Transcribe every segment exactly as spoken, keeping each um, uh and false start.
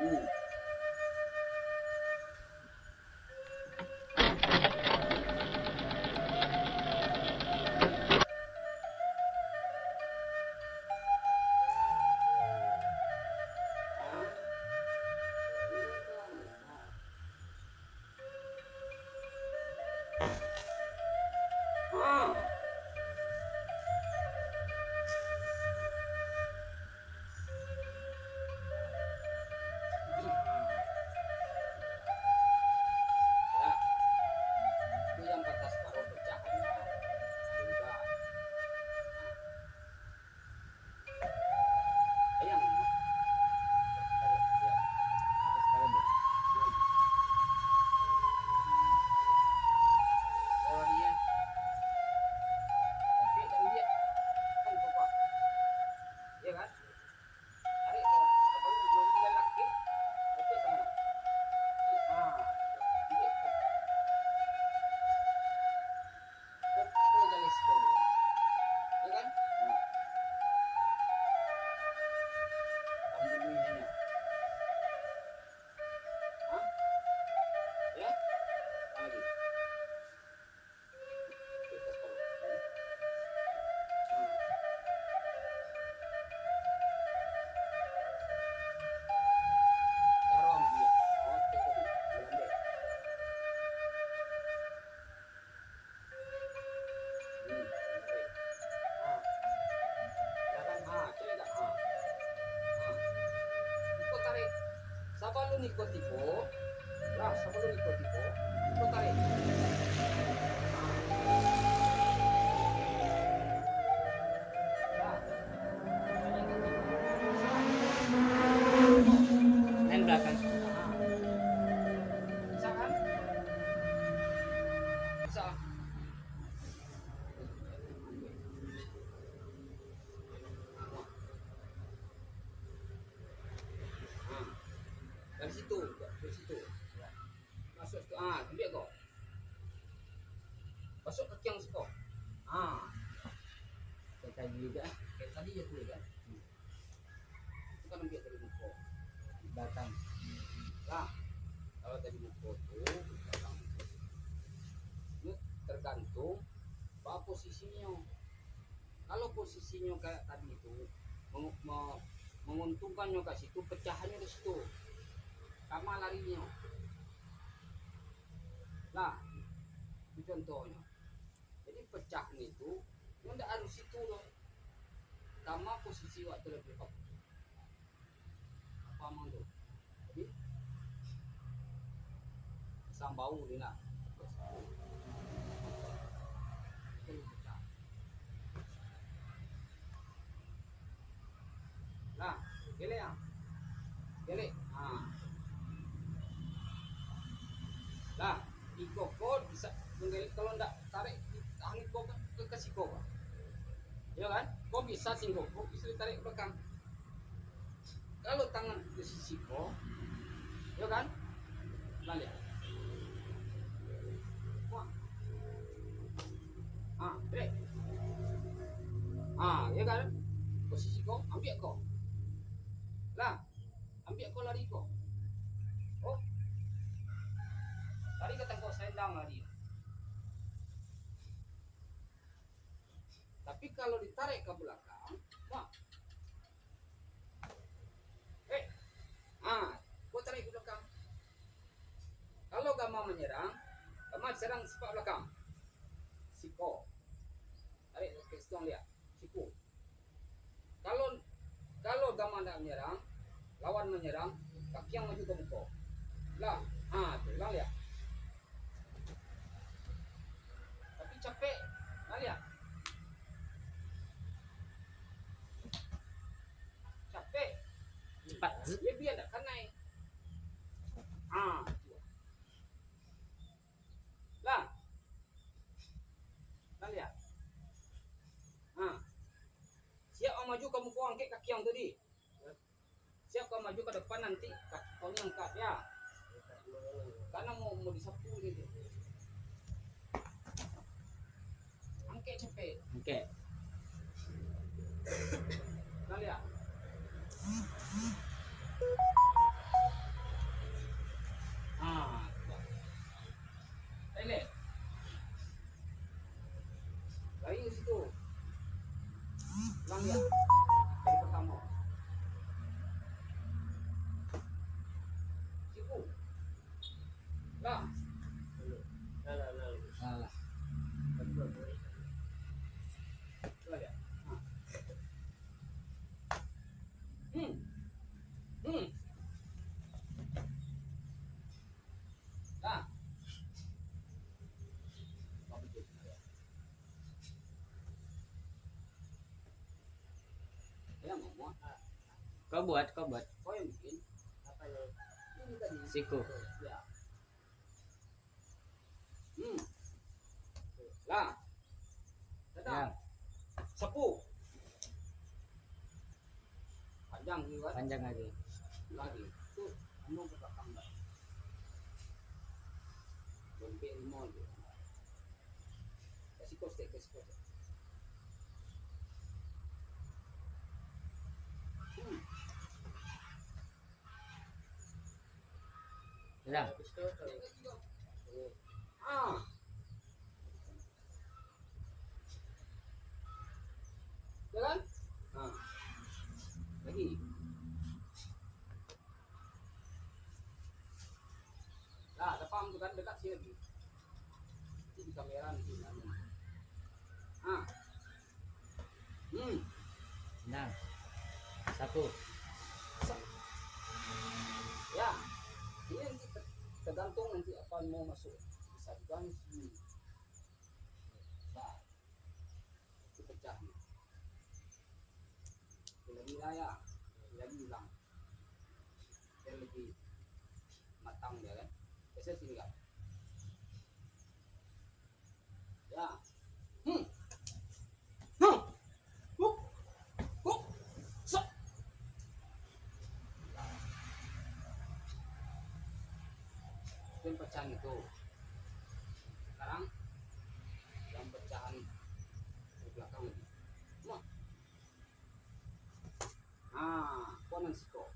Ya, itu yang patah separuh pecahannya. Juga. Ayam. Ya. Patah separuh, ya. Oh, iya. Tapi, kan, dia kan kokoh. Iya, kan? Tarik ko, abang belum mulai laki, oke, sana. Ah, iya, kan? Ko, ko jalan situ, ya. Ya, kan? Nah. Ambil duitnya. Hah? Ya? Apa lagi? Sabalun iko tibo, lah, sabalun iko tibo, iko tarik. Nah. Main belakang. Nah. Bisa, kan? Bisa. Nah. Dari situ, dari situ. Masuk situ. Ah, ambiak ko. Masuk ka kiang siko. Ah. Kayak tadi juga. Kayak tadi je tu kan. Hmm. Itu kan ambiak dari muko. Batang. Lah, kalau dari muko tu, batang. Ini tergantung apa posisinyo. Kalau posisinyo kayak tadi tu, meng-, me-, manguntungkannyo ka situ, pecahannyo di situ. Kama larinyo. Lah, itu contohnyo. Jadi, pecah ni tu, nyo ndak harus situ doh. Kama posisi waktu lagi. Apa mang tu? Jadi, sambau ni lah. Nah, gelek ah. Gelek. Ha. Lah, iko ko bisa menggelek kalau ndak tarik, tahan iko ke, ke, ke siko, Pak. Ya kan? Ko bisa singgo, ko bisa ditarik ke belakang. Kalau tangan di sisi ko, yo kan? Baliak. Wah. Ah, trek. Ah, yo kan? Posisi ko, ambiak ko. Lah, ambiak ko lari ko. Oh. Lari ka tangkok selendang lari. Tapi kalau ditarik ka belakang, wah. Eh, ah, ko tarik ka belakang. Kalau Gama manyerang, Gama serang sipak belakang. Siko. Tarik ka situang liak. Siku. Kalau, kalau Gama ndak manyerang, lawan manyerang, kaki yang maju ka muko. Lah, ha, tu, ulang liak. Tapi capek, ulang liak. Capek. Cepat. Dia biar ndak kanai. Ah, tu. Lah. Ulang liak. Ah. Siap ang maju ka muko, angkek kaki ang tadi. Siap ang maju ka depan nanti, kaki ang angkat, ya. Karena mau, mau disapu gitu. Angkek capek. Angkek. Ulang liak. Dari pertama. Siku. Lah. Lah, lah, lah. Alah. Cuba lihat. Nah. Hmm. Hmm. Nah. Kau buat, kau buat. Kau yang bikin. Apa yang ini tadi? Siku. Ya. Hmm. Lah. Sadang. Ya. Sapu. Panjang ni, kan? Panjang lagi. Lagi. Tu, anu ke belakang dah. Dompet limo je. Kasih kau stek, kasih kau stek. Hmm. Sudah. Ah. Ya kan? Ah. Lagi. Lah, ada paham tu kan, dekat sini lagi. Itu di kamera nanti, anu. Ah. Hmm. Nah. Satu. Sa-, ya. Ini nanti ter-, tergantung nanti apa yang mau masuk. Bisa juga di sini. Nah. Itu pecah ni. Lagi lah ya. Lagi ulang. Biar lebih matang dia kan. Biasa sini kan. Ya. Hmm. Hmm. Huh. Huh. Sa-, dan pecahan itu. Sekarang yang pecahan di belakang lagi. Wah. Ah, kau nan siko.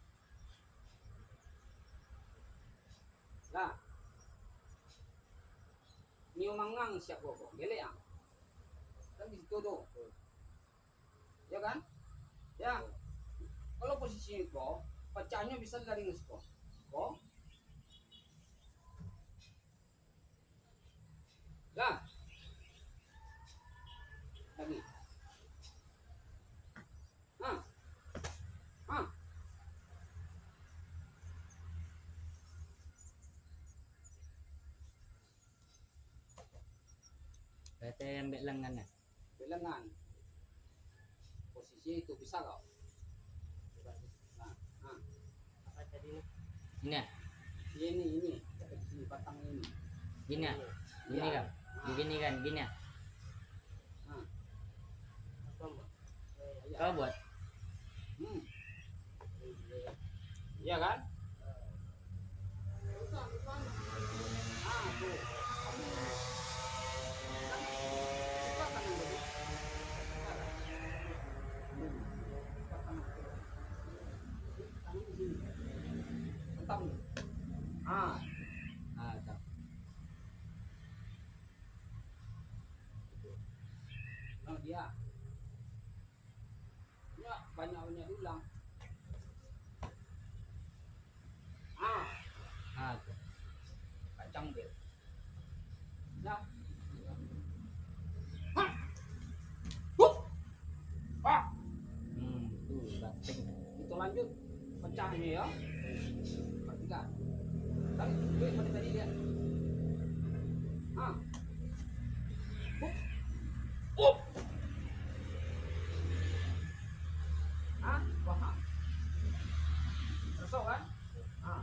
Lah. Nio mangang siap kau, kau. Gelek ah. Kan di situ tu. Ya kan? Ya. Kalau posisi kau, pecahnyo bisa dari siko. Kau. Lah. Lagi. Ha. Ha. Berarti ambek lengan, eh? Ambek lengan. Posisi itu bisa kau. Nah, nah. Apa tadi ni? Ini ya? Ini, ini. Dekat sini, batang ini. Gini ya? Gini kan? Nah. Begini kan? Gini ya? Nah. Apa, Mbak? Iya. Kau buat? Hmm. Iya kan? Ah, tuh. Buka tangan dulu. Buka tangan dulu. Tangan di sini. Hentam. Ah. Ah, tak. Nah, dia. Banyak-banyak diulang. Ah. Ah, tu. Kacang dia. Dah. Ha. Huh. Ah. Hmm, tu, dah. Kita lanjut. Pecah ni, ya. Perhatikan. Tarik duit pada tadi dia. Ha. Up. Up. Ha? Faham? Rasok kan? Ha.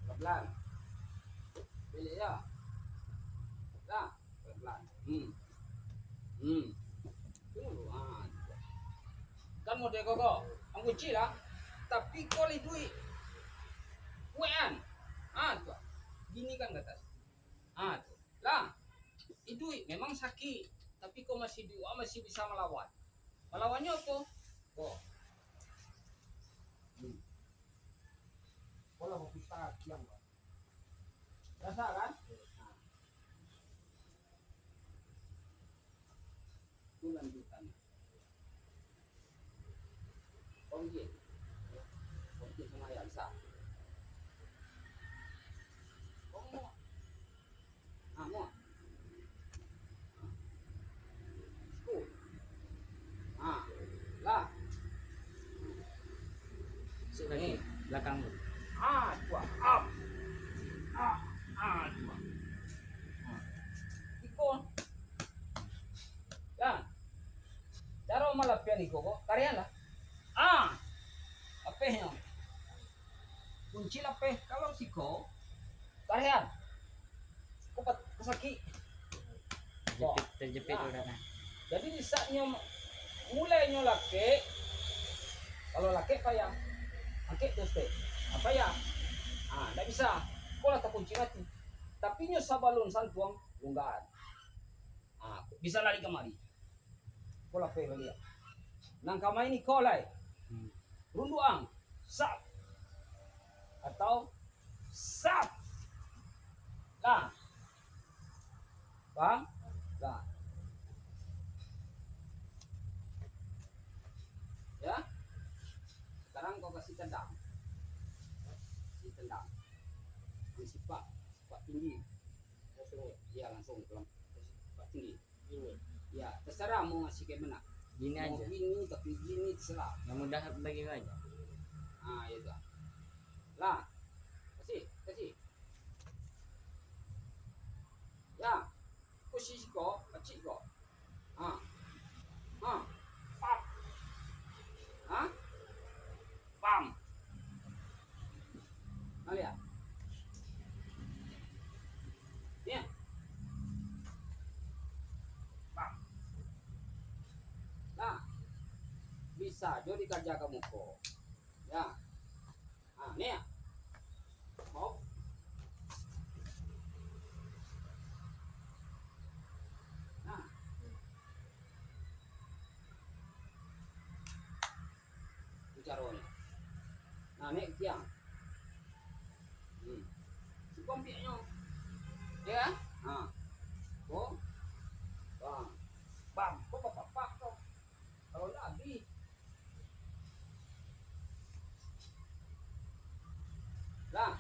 Pelan-pelan. Belek ya. Dah. Pelan-pelan. Hmm. Hmm. Tu, ha. Kan model kau, kau. Angguci lah. Tapi kau lai duit. Kuek an. Ha, tu. Gini kan ke atas. Ha, tu. Lah. Iduik memang sakik. Tapi kau masih duik, masih bisa malawan. Malawannyo apo? Kau. Hmm. Kau lah mau pita tiang, kau. Rasa kan? Nah. Mungkin. Mungkin sama ya bisa. Ngomong. Ah, muah. Siku. Ah, lah. Sik lagi, belakang tu. Ah, kuat. Up. Ah, ah, kuat. Ah. Iko. Ya. Caro malapian iko ko, tarian lah. Ah. Lapehnyo. Kunci lapeh, kalau siko, tarian. Ko pat-, ko sakik. Terjepit, terjepit. Nah, udah, nah. Jadi, di saat nyo mulai nyo lakek, kalau lakek payah, lakek tu step. Ah, payah. Ah, ndak bisa. Ko lah takunci mati. Tapi nyo sabalun santuang, lunggaan. Ah, bisa lari kamari. Ko lapeh baliak. Nan kamari ni ko lai. Hmm. Runduang. Sap. Atau sap. Nah. Paham? Nah. Ya. Sekarang kau kasih tendang. Kasih tendang. Yang sipak, sipak tinggi. Langsung, ya, langsung. Sipak tinggi. Ini. Ya, terserah mau ngasih kayak mana. Gini mau aja. Gini, tapi gini terserah. Yang mudah bagi kau aja. Ah, ya dah. Lah. Kasih, kasih. Ya. Posisi kau, kecil kau. Ha. Ha. Pam. Ha? Pam. Nah, lihat. Ya. Pam. Nah. Bisa jo dikaja ka muko. Ya. Ha, ni ya. Mau. Nah. Itu caronyo. Nah, naik tiang. Hmm. Cukup ambiaknyo. Ya kan? Ha. Ko. Bang. Bang, ko bapak-bapak ko. Kalau ndak habis. Lah.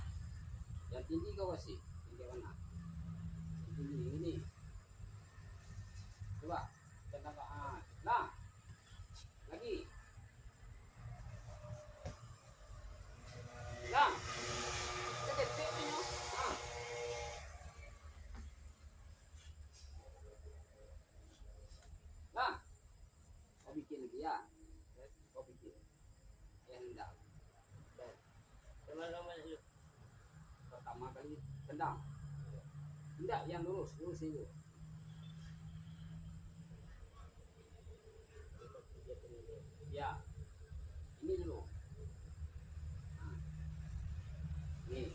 Yang tinggi kau kasih. Tinggi mana? Yang tinggi ini. Coba. Kita nampak. Ha. Lah. Lagi. Lah. Seketik tu. Ha. Lah. Kau bikin lagi, ya? Kau bikin. Ya, indak. Sama-sama dulu. Pertama kali tendang. Indak, yang lurus, lurus itu. Ya. Ini dulu. Nah. Ni.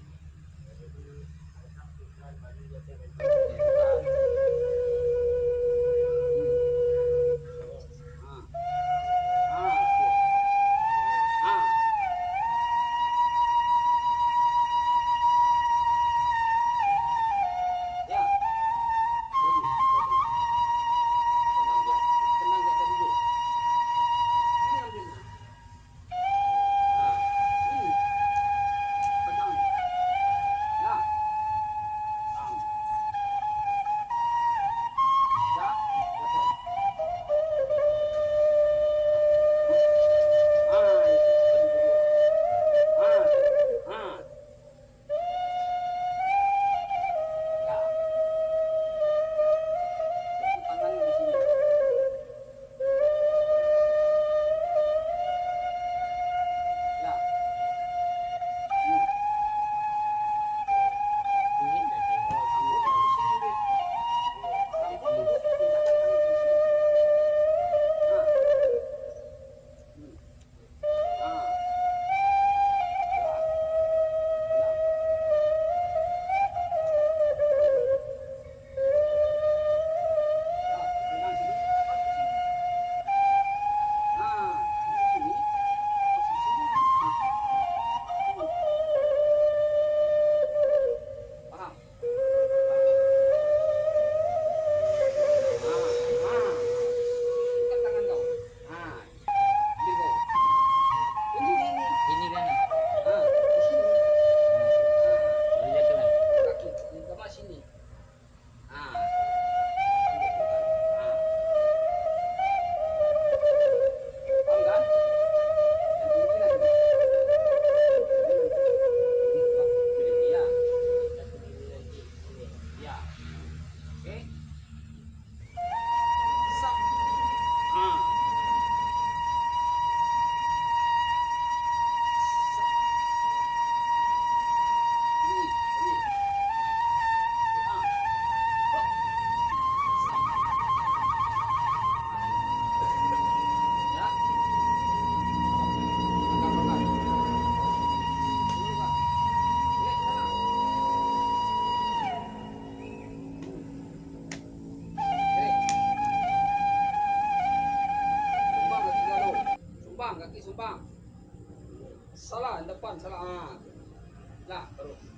Salah, depan salah. Ha. Lah, baru.